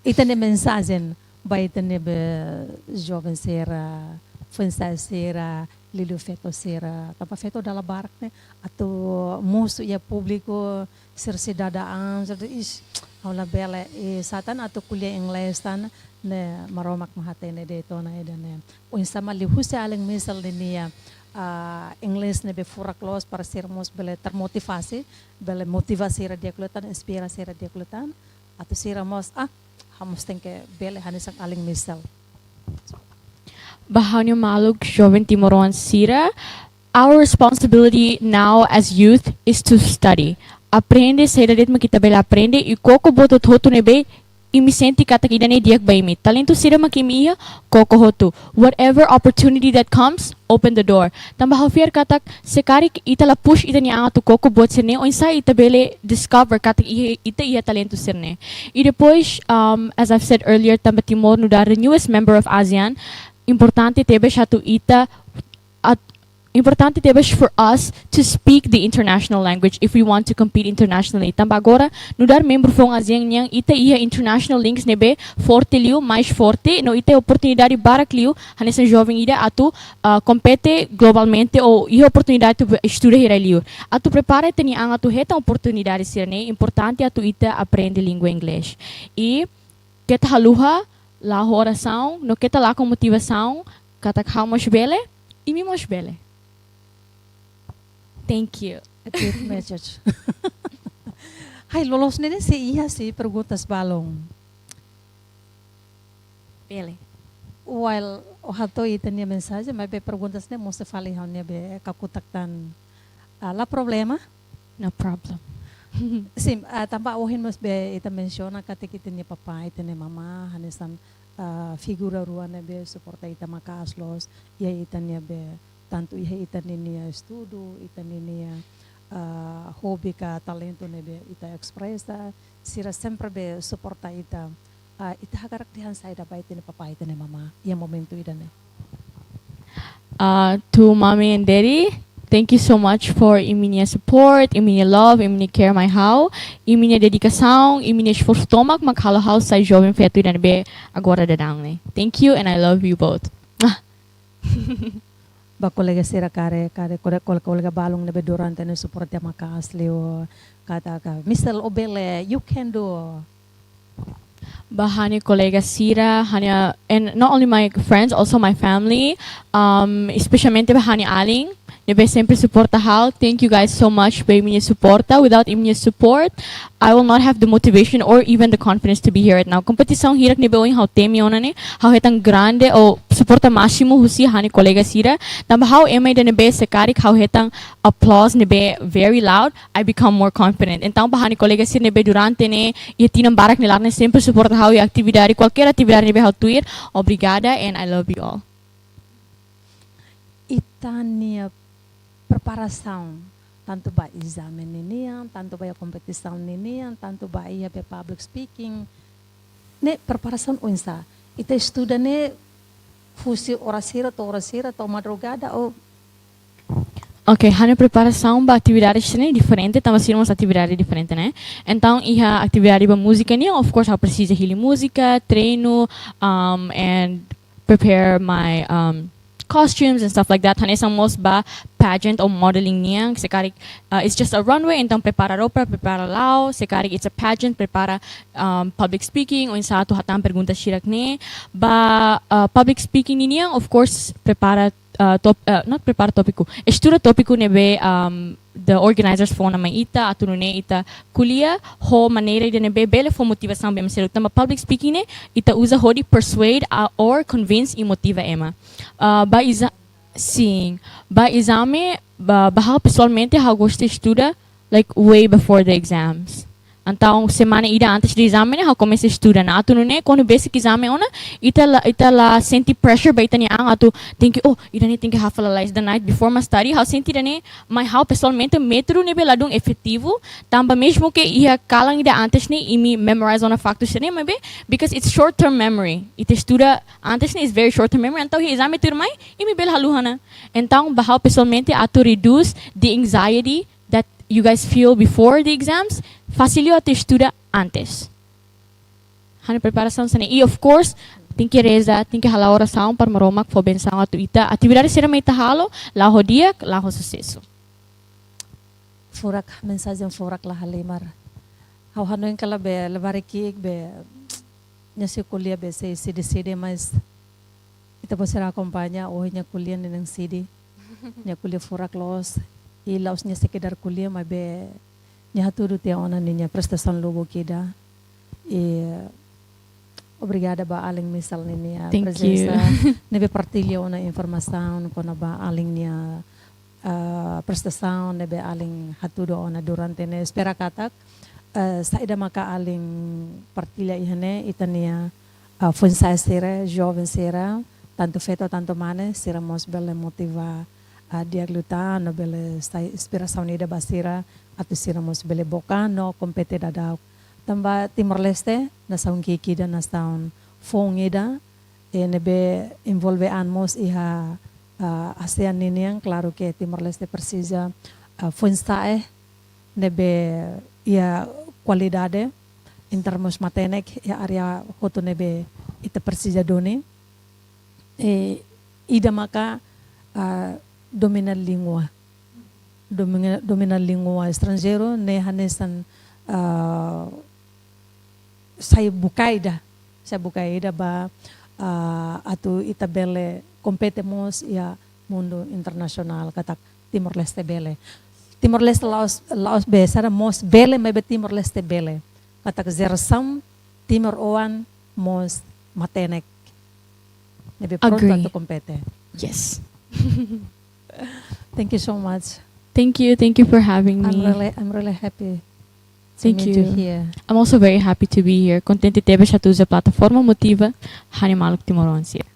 ita-nia mensajen ba ita-nia be joven sira, foin-sa'e sira, liuliu feto sira, tanba feto dala barak ne'e atu mosu iha públiku, sira sidadaun, sira, ish, ha'u labele, i sá tan atu ko'alia inglés tan, ne'e Maromak mak hatene de'it ona ida-ne'e. Oinsá mak liuhusi alin mesak ninia, ah, inglés ne'ebé furak loos para sira mós bele termotivasi, bele motivasi sira di'ak liután, inspira sira di'ak liután, atu sira mós, ah, ha'u mós tenke bele hanesan alin mesak. Ba ha'u-nia maluk joven timoroan sira, our responsibility now as youth is to study. Aprende saida de'it mak ita bele aprende, i koko buat hotu-hotu ne'ebé imi sente katak ida-ne'e di'ak ba imi. Talentu sira mak imi iha, koko hotu. Whatever opportunity that comes, open the door. Tanba ha'u fiar katak se karik ita la push ita-nia an atu koko buat sira-ne'e, oinsá ita bele discover katak iha, ita iha talentu sira-ne'e. I depois, um, as I've said earlier, tanba Timor nu'udar the newest member of ASEAN, importante tebes atu ita, at, importante tebes for us to speak the international language if we want to compete internationally. Tanba agora, nu'udar membru foun ASEAN nian, ita iha international links ne'ebé forte liu, mais forte, no ita oportunidade barak liu, hanesan joven ida atu, ah, kompete globalmente ou iha oportunidade atu estuda hirak liur. Atu prepara ita-nia an atu hetan oportunidade sira-ne'e, importante atu ita aprende língua inglés. I keta haluha, la'o orasaun, no keta lakon motivasaun, katak ha'u mós bele, imi mós bele. Thank you. A good message. Hai, loloos ne'e ne'e sei iha sei perguntas balun. Bele. While ó hato'o ita-nia mensajen, maibé perguntas ne'e mós sei fali ha'u-nia be kakutak tan. Ah, la problema. No problem. Sin, ah, tanba ohin mós be ita mensiona katak ita-nia papá, ita-nia mamá, hanesan, ah, figura rua ne'ebé suporta ita maka'as loos, iha ita-nia be, tantu iha ita-nia estudu, ita-nia, ah, hobi ka talentu ne'ebé ita espresa, sira sempre be suporta ita. Ah, ita hakarak dehan saida ba ita-nia papá, ita-nia mamá, iha momentu ida-ne'e. Uh, to mommy and daddy, thank you so much for imi-nia support, imi-nia love, imi-nia care mai ha'u, imi-nia dedikasaun, imi-nia esforsu tomak mak halo ha'u sai joven feto ida ne'ebé agora daudaun ne'e. Thank you and I love you both. Ba kolega sira karik, karik, kolega, kolega, kolega balun ne'ebé durante ne'e suporta maka'as liu, katak, "Mister, ó bele, you can do." Ba ha'u-nia kolega sira, ha'u-nia, and not only my friends, also my family, um, especialmente ba ha'u-nia alin ne'ebé sempre suporta ha'u. Thank you guys so much ba imi-nia suporta. Without imi-nia support, I will not have the motivation or even the confidence to be here right now. Kompetisaun hirak ne'ebé ohin ha'u temi ona ne'e, ha'u hetan grande ou suporta másimu husi ha'u-nia kolega sira. Tanba ha'u ema ida ne'ebé se karik ha'u hetan applause ne'ebé very loud, I become more confident. Entaun ba ha'u-nia kolega sira ne'ebé durante ne'e, iha tinan barak nia laran ne'e sempre suporta ha'u iha atividade, kualkér atividade ne'ebé ha'u tuir. Obrigada and I love you all. Ita-nia preparasaun, tantu ba ezame ninian, tantu ba iha kompetisaun ninian, tantu ba iha be public speaking. Ne'e preparasaun oinsá? Ita estuda ne'e husi oras hira to'o oras hira, to'o madrugada ou? Ok, ha'u-nia preparasaun ba atividade sira-ne'e diferente, tanba sira mós atividade diferente, ne'e? Entaun, iha atividade ba múzika nian, of course, ha'u presiza hili múzika, treinu, um, and prepare my, um, costumes and stuff like that. Hanesan mós ba pageant ou modeling nian, se karik, uh, it's just a runway, entaun prepara roupa, prepara la'o, se karik it's a pageant, prepara, um, public speaking, oinsá atu hatán pergunta hirak ne'e. Ba, uh, public speaking ninian, of course, prepara, uh, top-, uh, not prepara tópiku, estuda tópiku ne'ebé, um, the organizers fó ona mai ita, atu nune'e ita ko'alia ho maneira ida ne'ebé bele fó motivasaun ba ema seluk. Tanba public speaking ne'e ita uza hodi persuade a, or convince i motiva ema. Ah, ba exa-, sin, ba ezame, ba, ba ha'u pesoalmente ha'u gosta estuda, like, way before the exams. Entaun, semana ida antes de ezame ne'e, ha'u komesa estuda ona. Atu nune'e, kuandu besik ezame ona, ita la, ita la sente pressure ba ita-nia an atu tenke, oh, ida-ne'e tenke hafla lalais the night before, mas study. Ha'u sente ida-ne'e, mai ha'u pesoalmente métodu ne'ebé ladún efetivu, tanba mezmu ke iha kalan ida antes ne'e, imi memorize ona faktu sira-ne'e, maibé, because it's short term memory. Ita estuda antes ne'e is very short term memory, entaun iha ezame tuirmai, imi bele haluha ona. Entaun, ba ha'u pesoalmente atu reduce the anxiety that you guys feel before the exams, fasilita atu estuda antes. Ha'u-nia preparasaun hanesan ne'e. I of course, tenke reza, tenke halo orasaun para Maromak fó bensaun atu ita. Atividade sira ne'ebé ita halo, la'o ho di'ak, la'o ho susesu. Furak, mensajen furak la halimar. Ha'u hanoin katak be, labarik ki'ik be, nia sei ko'alia be sei sidi-sidi, mas ita-boot sira akompaña, oh, nia ko'alia ne'e na'in sidi. Nia ko'alia furak loos. I la'ós nia sekedar ko'alia, maibé nia hatudu tiha ona ninia prestasaun lubuk ida. I obrigada ba alin Misael ninia Thank prezensa. You. Ne'ebé partilla ona informasaun kona-ba alin nia, ah, prestasaun ne'ebé alin hatudu ona durante ne'e. Espera katak, eh, saida maka alin partilla iha ne'e, ita-nia, ah, foin-sa'e sira, joven sira, tantu feto, tantu mane, sira mós bele motiva, ah, di'ak liután, no bele sai inspirasaun ida ba sira, atu sira mós bele book an no kompete daudaun. Tanba Timor-Leste, nasaun ki'ik ida, nasaun foun ida, i ne'ebé envolve an mós iha, ah, ASEAN ninian, klaru ke Timor-Leste presiza, ah, foin-sa'e ne'ebé iha kualidade, em termos matenek, iha área hotu ne'ebé ita presiza duni. I ida maka, ah, domina língua. Domina, domina língua estranjeiru, ne'e hanesan, ah, sai bukae ida, sai bukae ida ba, ah, atu ita bele kompete mós iha mundu internasionál, katak Timor-Leste bele. Timor-Leste la'ós, la'ós be sara mós bele, maibé Timor-Leste bele. Katak jerasaun timoroan mós matenek. Ne'ebé prontu Agree. Atu kompete. Yes. Thank you so much. Thank you, thank you for having I'm me. Really, I'm really happy to Thank meet you. You here. I'm also very happy to be here. Kontente tebes atu uza plataforma motiva ha'u-nia maluk timoroan sira.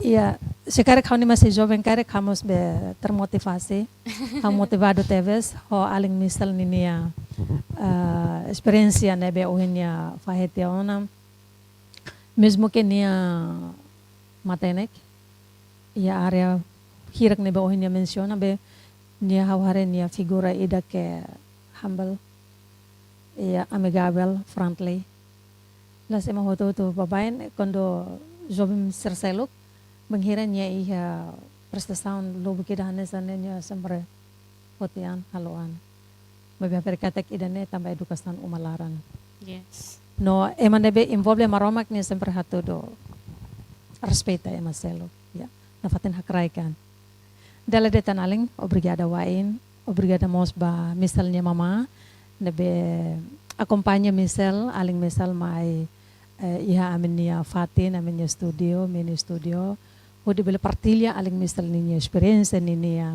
Iya, se karik ha'u-nia masih joven karik ha'u mós be termotivasi. Ha'u motivadu tebes ho alin Misael ninia, eh, esperiénsia ne'ebé ohin nia fahe tiha ona. Mezmu ke nia matenek, iha área hirak ne'ebé ohin nia mensiona be, nia ha'u haree nia figura ida ke humble, iha amigável, friendly. La'ós ema hotu-hotu baibain, kuandu joven sira seluk, bainhira nia iha prestasaun lubuk ida hanesan ne'e nia sempre foti an, halo an. Maibé ha'u fiar katak ida-ne'e tanba edukasaun uma laran. Yes. No ema ne'ebé envolve Maromak nia sempre hatudu respeita ema seluk. Ya, nafatin hakraik an. Dala ida tan alin, obrigada wa'in, obrigada mós ba Misael nia mamá, ne'ebé akompaña Misael, alin Misael mai, eh, iha ami-nia fatin, ami-nia studio, mini studio, hodi bele partilla alin Misael ninia esperiénsia, ninia,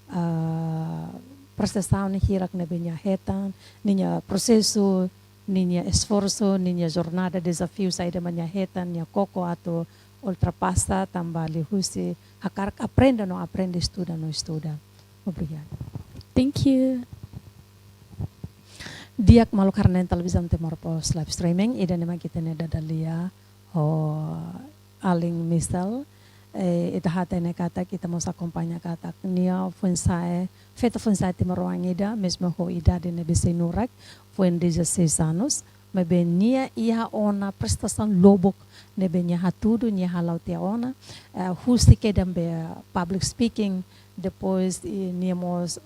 ah, prestasaun hirak ne'ebé nia hetan, ninia prosesu, ninia esforsu, ninia jornada, dezafiu saida mak nia hetan, nia koko atu ultrapasa, tanba liuhusi hakarak aprende no aprende, estuda no estuda. Obrigada. Thank you. Di'ak maluk haree-na'in Televizaun Timor Post live streaming, ida-ne'e mak ita-nia dada lia ho alin Misael, eh, ita hatene katak, ita mós akompaña katak nia foin-sa'e, feto foin-sa'e timoroan ida, mezmu ho idade ne'ebé sei nurak, foin dezasseis anos, maibé nia iha ona prestasaun lubuk ne'ebé nia hatudu, nia hala'o tiha ona, eh, husi kedan be public speaking, depois, eh, nia mós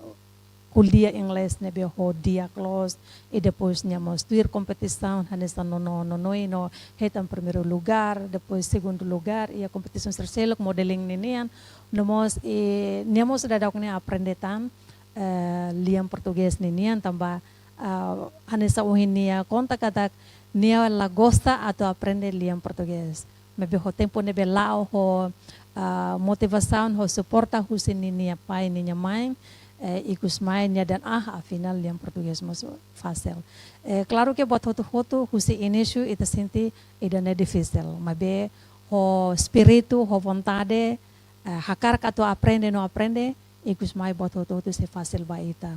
ko'alia inglés ne'ebé ho di'ak loos, i depois nia mós tuir kompetisaun, hanesan Nono, Nono Noi no hetan primeiru lugár, depois segundu lugár, iha kompetisaun sira seluk, modeling ninian, no mós, i nia mós daudaun ne'e aprende tan, eh, lian portugés ninian tanba, ah, hanesan ohin nia konta katak nia la gosta atu aprende lian portugés. Maibé ho tempu ne'ebé la'o ho, ah, motivasaun ho suporta husi ninia pai, ninia mãe, eh, ikus mai nia dehan, ah, afinál lian portugés mós fasil. Eh, klaru ke buat hotu-hotu husi inísiu ita sente ida-ne'e difisil. Maibé ho espíritu, ho vontade, eh, hakarak atu aprende no aprende, ikus mai buat hotu-hotu sei fasil ba ita.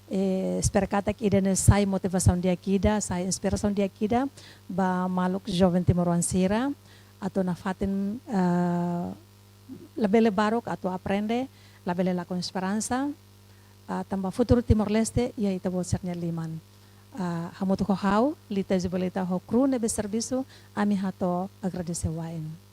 Eh, espera katak ida-ne'e sai motivasaun di'ak ida, sai inspirasaun di'ak ida ba maluk joven timoroan sira, atu nafatin, eh, labele baruk atu aprende, labele lakon esperansa, ah, tanba futuru Timor-Leste iha ita-boot sira-nia liman. Ah, hamutuk ho ha'u, Lita Isabelita ho kru ne'ebé servisu, ami hato'o agradese wa'in.